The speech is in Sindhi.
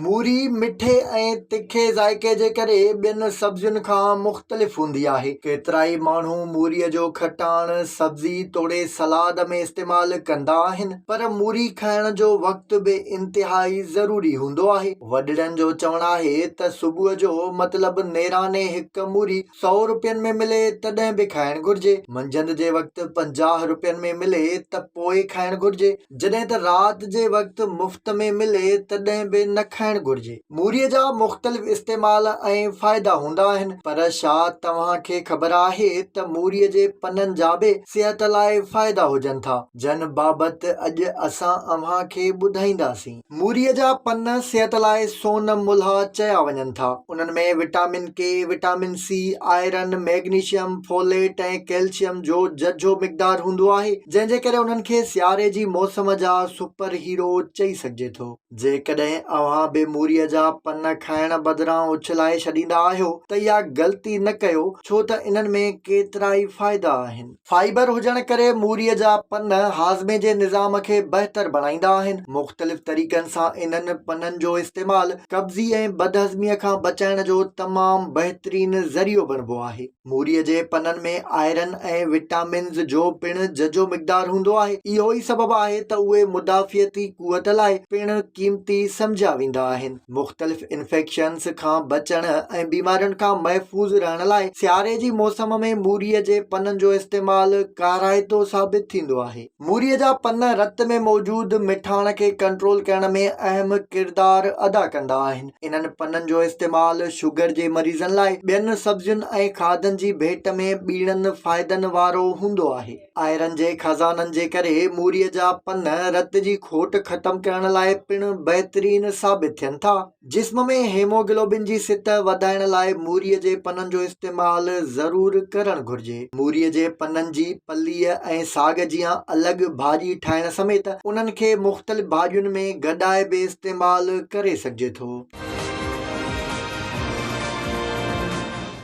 موري مٺي ۽ تکي ذائقي جي ڪري ٻين سبزين کان مختلف هوندي آهي. ڪيترائي ماڻهو موريء جو کٽاڻ سبزي توڙي سلاد ۾ استعمال ڪندا آهن، پر موري کائڻ جو وقت به انتهائي ضروري هوندو آهي. وڏڙن جو چوڻ آهي ته صبح جو مطلب نيراني هڪ موري سئو روپين ۾ ملي تڏهن به کائڻ گهرجي، منجهند جي وقت 50 روپين ۾ ملي ته پوء کائڻ گهرجي. جڏهن ته رات جي وقت مفت ۾ ملي تڏهن به نه کائڻ گهرجي. موريء جا مختلف استعمال ۽ فائدا هوندا آهن پر ڇا توهان کي خبر آهي ته موريء جي پنن جا به صحت لاء فائدا هجن ٿا جن بابت اڄ اسان اوهان کي ٻڌائينداسين. موريء جا پن صحت لاء سون ملها چيا وڃن ٿا. انهن ۾ vitamin K, vitamin C, iron, magnesium, folate ۽ calcium جو ججهو مقدار هوندو آهي، جنهن جي ڪري انهن کي سياري جي موسم جا سپر هيرو چئي سگهجي ٿو. جيڪڏهن اوهان به موريء جا پن کائڻ بدران اڇلائي ڇڏيندا آهيو ته اها غلطي نه ڪيو ڇو ته انهن ۾ ڪيترائي فائدا آهن. فائبر هجڻ ڪري موريء جا پن هاضمي جي نظام کي بهتر بڻائيندا آهن. مختلف طريقن سان انهن پنن جو استعمال قبضي ۽ بدهضميء کان بچائڻ جو تمام بهترين ذريعو بڻبو آهي. موريء جي پنن ۾ آئرن ۽ وٽامنز جو پڻ ججهو مقدار هوندو آهي. اهو ئي سبب آهي ته اهي مدافعتي قوت لاء پڻ قيمتي سمجهيا ويندا آهن. مختلف انفيڪشنز کان بچڻ ۽ بيمارين کان محفوظ رهڻ لاء سياري جي موسم ۾ موريء جي پنن جو استعمال ڪارائتو ثابت ٿيندو آهي. موريء جا پن رت ۾ موجود مٺاڻ کي ڪنٽرول ڪرڻ ۾ اهم ڪردار ادا ڪندا آهن. انهن پنن جو استعمال شگر جي مريضن لاء ٻين سبزين ۽ کاڌن جي ڀيٽ ۾ ٻيڻن فائدن وارو هوندو آهي. آئرن جي خزانن جي ڪري موريء جا پن رت جي کوٽ ختم ڪرڻ لاء پڻ بهترين ثابت ٿين ٿا. جسم ۾ هيموگلوبن جي سطح وڌائڻ لاء موريء جي پنن جو استعمال ضرور ڪرڻ گهرجي. موريء جي پنن جي پليء ۽ ساڳ جيان الڳ ڀاڄي ٺاهڻ سميت انهن کي مختلف ڀاڄين ۾ گڏائي به استعمال ڪري سگهجي ٿو.